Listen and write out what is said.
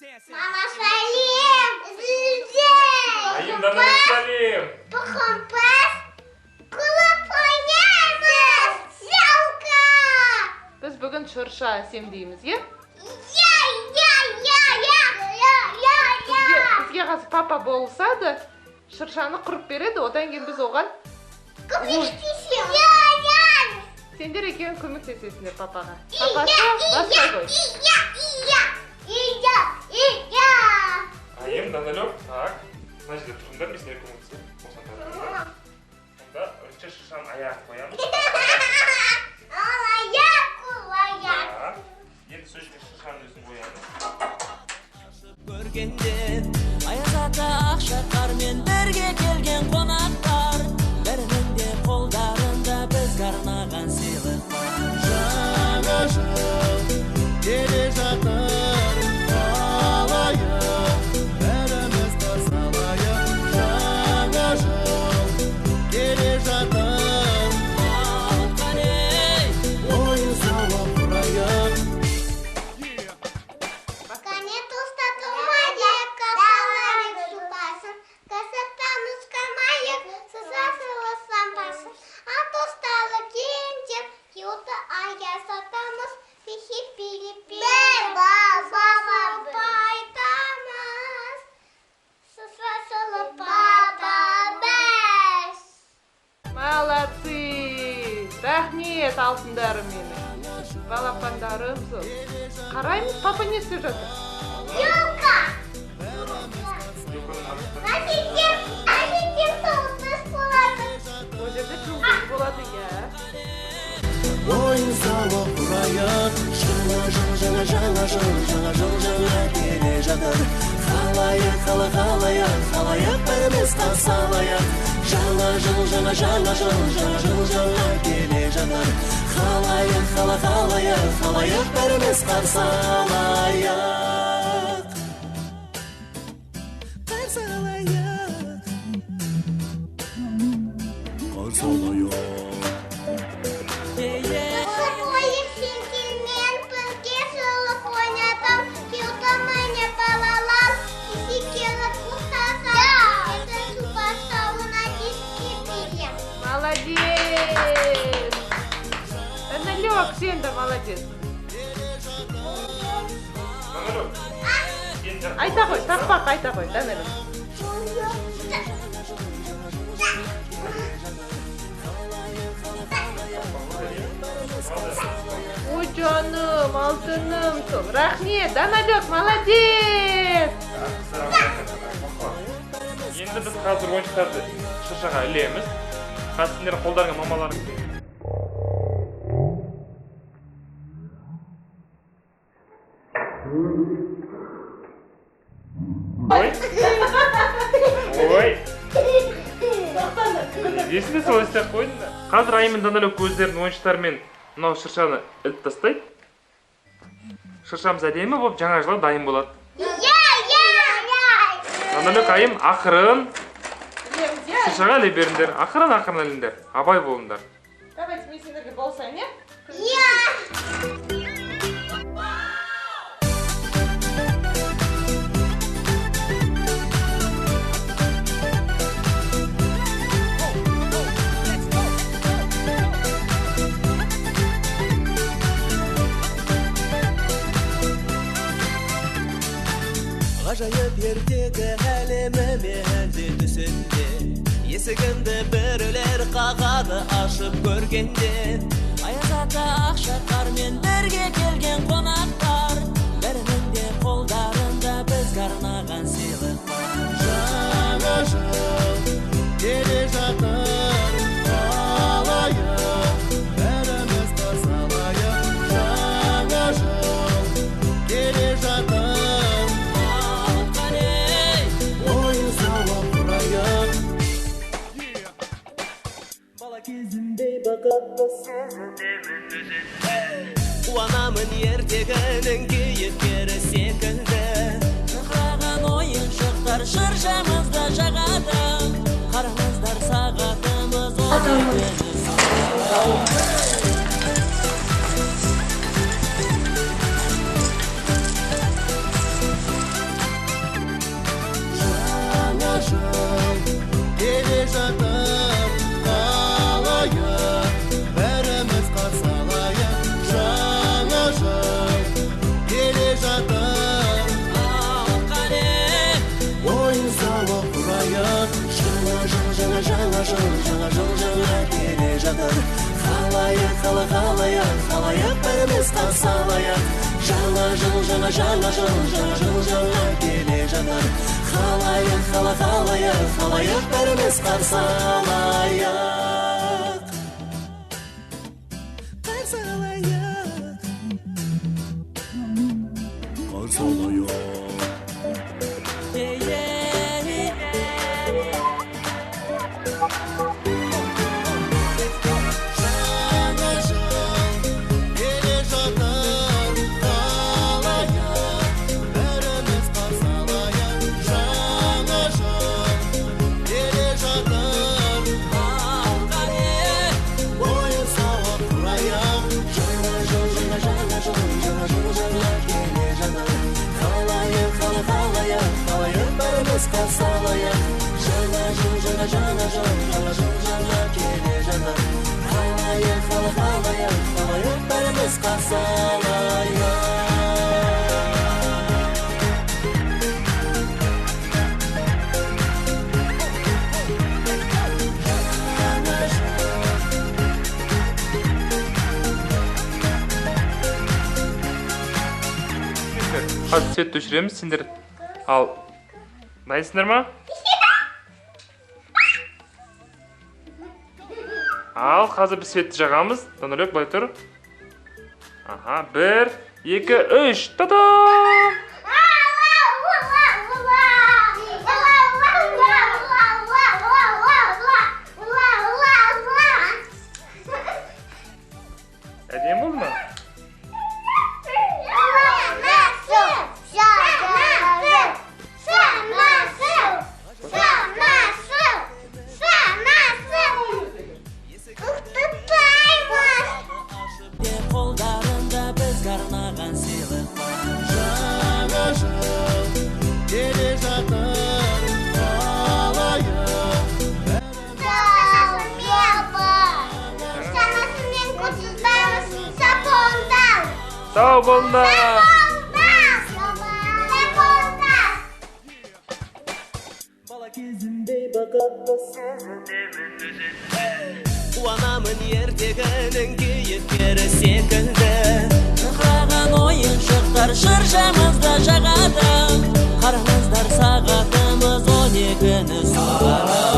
Мама, сәлем! Сізге! Айым, Даналек, сәлем! Бүгін біз клуб ойнаймыз! Елка! Біз бүгін шырша әсемдейміз, иә? Я, я, я, я, я, я, Бізге, я! бізге қазір папа болса да шыршаны құрып береді, одан кейін біз оған Көмектесемін. Я, я! Сендер екеуің көмектесесіңдер папаға. Я, Папасы, бастай ғой. я, я, я, я, я! Айым, Даналек, так. Мына жерде тұрыңдар, мен сендерге көмектесемін. Осыны тартыңдар. Онда бірінші шыршаның аяғын қоямыз. Ал аяқ, қол аяқ. Так. Енді сол жерге шыршаның өзін қоямыз. Көргенде аяз ата ақша қармен бірге келген қонақтар, бәрінің де қолдарында бізге арнаған сыйлық бар. Жаңа жыл келе жатыр, қалайық, бәріміз қарсы алайық. Жаңа жыл келе жатыр, Ал қане, ойын сауық құрайық. Қане, тоқтатылмайық, қасалайық сұлбасын, қасаттан ұшқамайық, сызасылы самбасын. Ал тоқталып кеңдеп, елді аяз атамыз, билеп билеп айтамыз. Сызасылып атамыз. Молодцы! Рахмет, алтындарым менің. Балапандарым сол. Қараймыз, папа не істеп жатыр? Елка! Елканың ағаштары. Әжекем жұлдыз болады. Ол жерде жұлдыз болады, иә. Ойын сауық құрайық. Жаңа жыл, жаңа, жаңа жыл, жаңа жыл, жаңа келе жатыр. Халайық, хала, халайық, халайық, бәріміз қарсы алайық. Жаңа жыл, жаңа, жаңа жыл, жаңа жыл, жаңа келе жатыр. Халайық, хала, халайық, халайық, бәріміз қарсы алайық. Қарсы алайық. Қарсы алайық. Қойып сендермен бірге шылып ойнадым. Келді міне балалар, келіп ұстаса, енді су бастауына диске берем. Молодец! Даналек, сен де молодец. Даналек, сен Айта ғой, тақпақ айта ғой, Даналек. Ой, жаным, алтыным сол. Рахмет, Даналек, молодец! Енді біз қазір ойыншықтарды шыршаға ілеміз. Қазір сендер қолдарыңа мамаларың. Ой. Ой. Есіңде солай істеп қойдың да. Қазір Айым мен Даналек өздерінің ойыншықтарымен мынау шыршаны іліп тастайды. Шыршамыз әдемі болып жаңа жылға дайын болады. Я, я, я! Даналек, Айым, ақырын Ілеміз, иә? шыршаға іле беріңдер. Ақырын, ақырын іліңдер. Абай болыңдар. Давайте мен сендерге болсайын, иә? Я! Ғажайып ертегі әлеміме әлде түсімде, есігімді біреулер қағады, ашып көргенде аяз ата ақша қармен бірге келген қонақтар, бәрінің де қолдарында бізге арнаған сыйлық бар. Жаңа жыл келе жатыр, қалайық, бәріміз қарсы алайық. Жаңа жыл келе жатыр, Ал қане, ойын сауық құрайық. Бала кезімде бақытты сезінемін өзімді, қуанамын ертегіні. жаңа жаңа жыл, жаңа жыл жаңа келе жатыр. Халайық, хала халайық, халайық, бәріміз қарсы алайық. Жаңа жыл, жаңа жаңа жыл, жаңа жыл жаңа келе жатыр. Халайық, хала халайық, халайық, бәріміз қарсы алайық. Қарсы алайық. Қарсы алайық. Жаңа жыл келе жатыр, халайық, бәріміз қарсы алайық. Жаңа жыл келе жатыр, ойын сауық құрайық. Жаңа жыл, жаңа жаңа жыл, жаңа жыл жаңа келе жатыр. Халайық, хала халайық, халайық, бәріміз қарсы алайық. Жаңа жыл, жаңа жаңа жыл, жаңа жыл жаңа келе жатыр. Халайық, хала халайық, халайық, бәріміз қарсы алайық. Жаңа жыл. Қазір светті өшіреміз, сендер ал дайынсыңдар ма? Ал қазір біз светті жағамыз. Даналек, былай тұр. Аха, 1, 2, 3, та-дам! Әдемі болды ма? Қолдарында бізге арнаған сыйлық бар. Жаңа жыл келе жатыр, халайық. Сау болыңдар! Бала кезімде бақытты сезінемін өзімді. Қуанамын ертегінің кейіпкері секілді. Шырқыраған ойыншықтар шыршамызда жағады. Қараңыздар, сағатымыз 12-ні соғады.